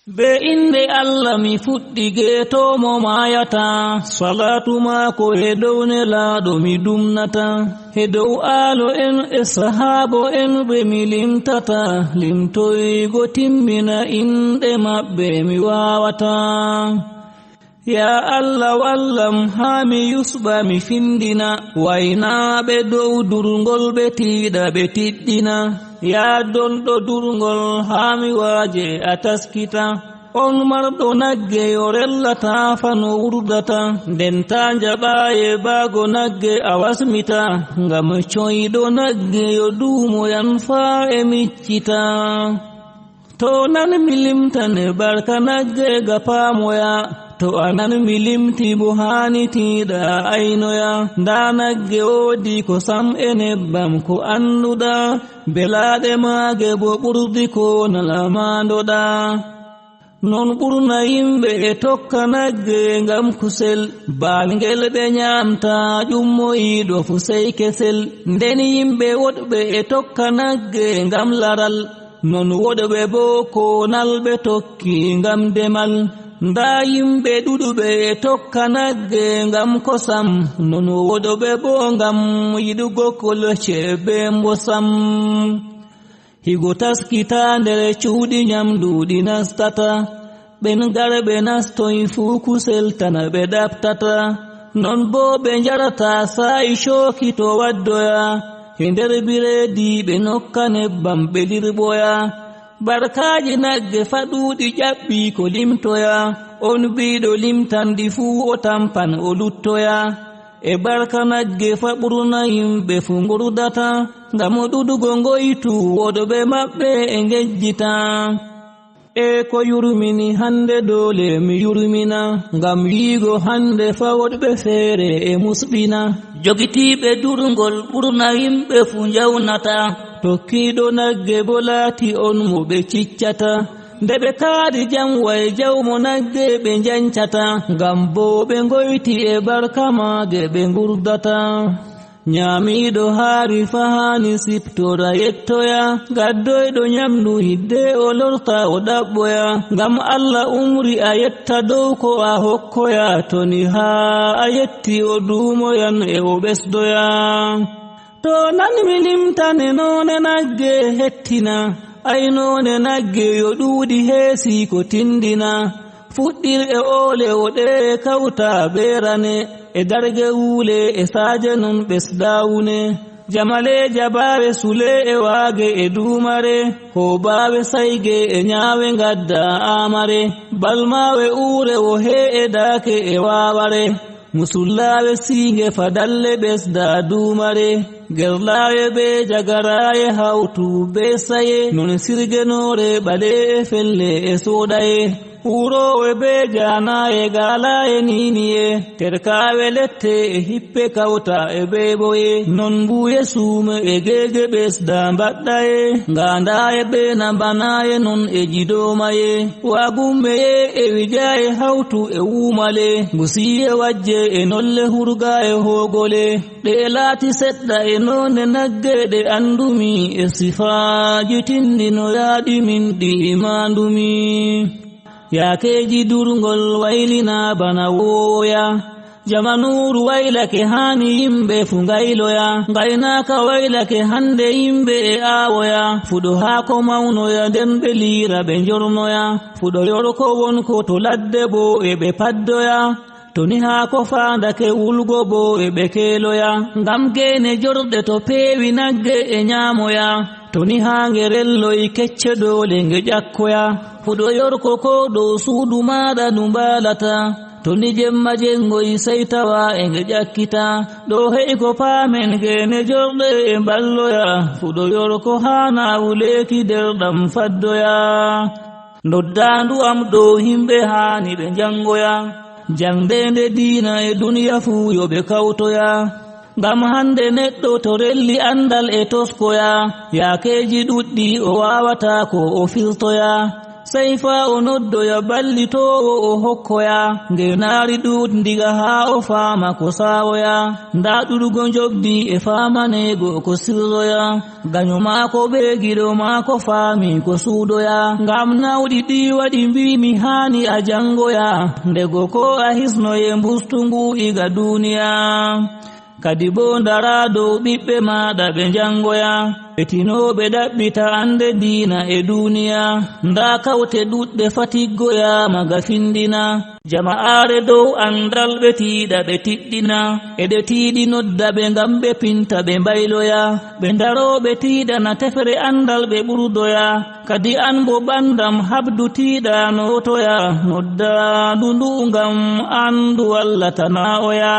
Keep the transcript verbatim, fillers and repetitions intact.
Be innde Allah mi fuɗɗi geetoomo maayata, salaatu maako he dow nelaaɗo mi dumnata. He dow aalo en e sahaabo en ɓe mi limtata, limtoygo timmina inɗe maɓɓe mi waawata. Yaa Allah wallam haa mi yusɓa mi findina, waynaaɓe dow durngol ɓe tiiɗa ɓe tiɗɗina. Yaa donɗo durngol haa mi waaje a taskita. On marɗo nagge yo rellata fano wurdata, nden taa njaɓaaye baago nagge a wasmita, ngam coyɗo nagge yo duumoyan faa e miccita. To nan mi limtane barka nagge ga paamoya, to a nan mi limti bo haani tiiɗa aynoya. Ndaa nagge woodi kosam e nebbam ko annduɗa, belaaɗe maage bo ɓurdi ko nala maandoɗa. Non ɓurna yimɓe e tokka nagge ngam kusel, baangel ɓe nyaamta ƴummoyiiɗo fu sey kesel. Nden yimɓe woɗɓe e tokka nagge ngam laral, non woɗɓe boo koonal ɓe tokki ngam demal. Ndaa yimɓe ɗuɗɓe e tokka nagge ngam kosam, non woɗɓe boo ngam yiɗugo kolce bee mbosam. Higo taskitaa nder cuuɗi nyamndu ɗi nastata, ɓen garɓe nastoy fuu kusel tan ɓe ɗaɓtata. Non boo ɓe njarata saa'i cooki to waddoya, he nder bireedi ɓe nokka nebbam ɓe lirɓoya. Barkaaji nagge faɗuɗi ƴaɓɓi ko limtoya, on biiɗo limtanɗi fuu o tampan o luttoya. E barka nagge fa ɓurna yimɓe fu ngurdata, ngam ɗuɗugo ngoytu woɗɓe maɓɓe e ngejjita. E ko yurmini hannde doole mi yurmina, ngam yiigo hannde fa woɗɓe feere e musɓina. Jogitiiɓe durngol ɓurna yimɓe fu njawnata, tokkiiɗo nagge bo laati on mo ɓe ciccata. Nde ɓe kaari jam way jawmo nagge ɓe njancata, ngam boo ɓe ngoyti e barka maage ɓe ngurdata. Nyaamiiɗo haari fahaani siptora yettoya, gaddoyɗo nyamndu hidde o lorta o ɗaɓɓoya, ngam Allah umri a yetta dow ko a hokkoya, to ni haa a yetti o duumoyan e o ɓesdoya. To nan mi limtane noone nagge hettina, ay noone nagge yo ɗuuɗi heesi ko tindina. Fuɗɗir e oole o ɗe kawta bee rane, e darge wuule e saaje non ɓesda wune. Jamale jabaawe sule e waage e duumare, hoobaawe sayge e nyaawe ngadda aamare. Balmaawe uure o hee e daake e waaware. Musullaawe siinge fadalle ɓesda duumare, gerlaawe bee jagaraaye hawtu bee saye, non sirgenoore ɓale e felle e sooɗaye, uuroowe bee jaanaaye gaalaaye niiniye, terkaawe lette e hippe kawta e beeɓoye, non mbuuye suume e geege ɓesda mbaɗɗaye, ngaandaaye bee nambanaaye non e jidoomaye, waagummeye e wijaaye hawtu e wuumale, ngusiiye wajje e nolle hurga e hoogole. Ɗe laati seɗɗa e noone nagge ɗe anndumi, e sifaaji tinndinoyaaɗi min ɗi imaandumi. Yaakeeji durngol waylina bana wowoya, jamanuuru waylake haani yimɓe fu ngayloya, ngaynaaka waylake hannde yimɓe e aawoya, fuɗo haako mawnoya nden ɓe liira ɓe njornoya, fuɗo yorko wonko to ladde boo e ɓe paddoya. To ni haako faandake wulgo boo e ɓe keeloya, ngam geene jorɗe to peewi nagge e nyaamoya, to ni haa nge relloy kecce doole nge ƴakkoya, fuɗo yorko koo dow suudu maaɗa ndu mbaalata, to ni jemma jenngoy sey tawa e nge ƴakkita, ɗo he'i ko paamen geene jorɗe e mballoya, fuɗo yorko haana wuleeki nder ɗam faddoya. Noddaandu am ɗo yimɓe haani ɓe njanngoya, janndeende diina e duniya fuu yo ɓe kawtoya. Ngam hannde neɗɗo to relli anndal e toskoya, yaakeeji ɗuɗɗi o waawataa ko o filtoya. Sey faa o noddoya ballitoowo o hokkoya, ngeenaari ɗuuɗndiga haa o faama ko saawoya. Ndaa ɗuuɗugo njoɓdi e faamaneego ko sirroya. Ganyo maako bee giɗo maako faami ko suudoya. Ngam nawɗi ɗi waɗi mbiimi haani a janngoya. Ndego koo a hisnoye mbustu ngu iga duuniya. Kadi boo ndara dow ɓiɓɓe maaɗa ɓe njanngoya. Ɓe tinooɓe ɗaɓɓita annde diina e duuniya. Ndaa kawte ɗuuɗɗe fatiggoyaama ga findina. Jama'aare dow anndal ɓe tiiɗa ɓe tiɗɗina. E ɗe tiiɗi nodda ɓe ngam ɓe pinta ɓe mbayloya. Ɓe ndaroo ɓe tiiɗana tefre anndal ɓe ɓurdoya. Kadi an bo ɓandam habdu tiiɗa nootoya. Nodda ndu ndu ngam an ndu wallata na oya.